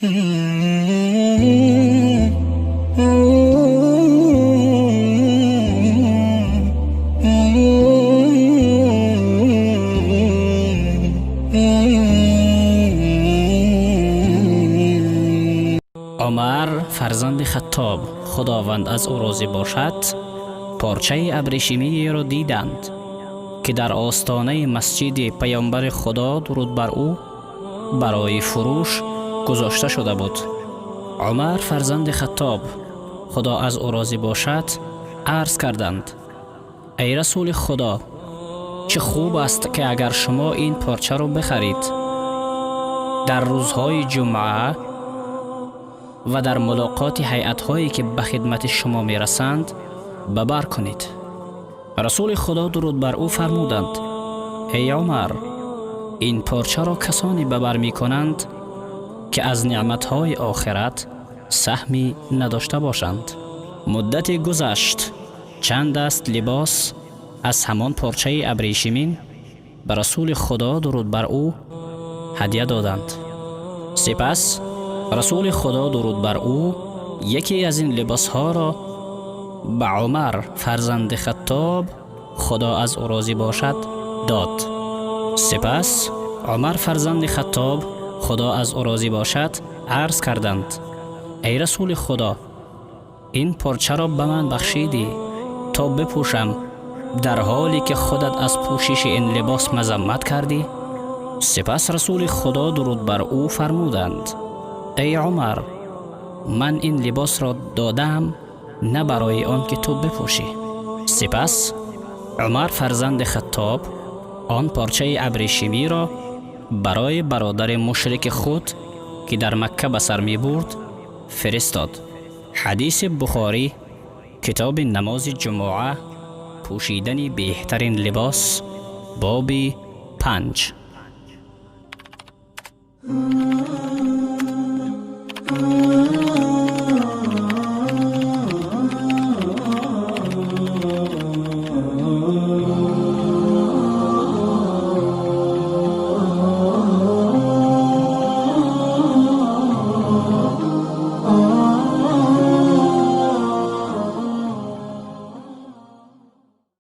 Умар фарзанди Хаттоб, Худованд аз ӯ розӣ бошад, порчаи абрешимиеро диданд, ки дар остонаи масҷиди Паёмбари Худо, дуруд бар ӯ, барои фурӯш гузошта шуда буд. Умар фарзанди Хаттоб, Худо аз ӯ розӣ бошад, арз карданд: «Эй Расули Худо, чӣ хуб аст, ки агар шумо ин порчаро бихаред, дар рӯзҳои ҷумъа ва дар мулоқоти ҳайатҳое, ки ба хидмати шумо мерасанд, ба бар кунед». Расули Худо, дуруд бар ӯ, фармуданд: «Эй Умар, ин порчаро касоне ба бар мекунанд, ки аз неъматҳои охират саҳме надошта бошанд». Муддате гузашт, чанд даст либос аз ҳамон порчаи абрешимин ба Расули Худо, дуруд бар ӯ, ҳадя доданд. Сипас Расули Худо, дуруд бар ӯ, яке аз ин либосҳоро ба Умар фарзанди Хаттоб, Худо аз ӯ розӣ бошад, дод. Сипас Умар фарзанди Хаттоб, Худо аз ӯ розӣ бошад, арз карданд: «Эй Расули Худо, ин порчаро ба ман бахшидӣ, то бипӯшам, дар ҳоле ки худат аз пӯшиши ин либос мазаммат кардӣ». Сипас Расули Худо, дуруд бар ӯ, фармуданд: «Эй Умар, ман ин либосро додаам на барои он ки ту бипӯшӣ». Сипас Умар фарзанди Хаттоб он порчаи абрешимиро барои бародари мушрики худ, ки дар Макка ба сар мебурд, фиристод. Ҳадиси Бухорӣ, китоби намози ҷумъа, пӯшидани беҳтарин либос, боби 5.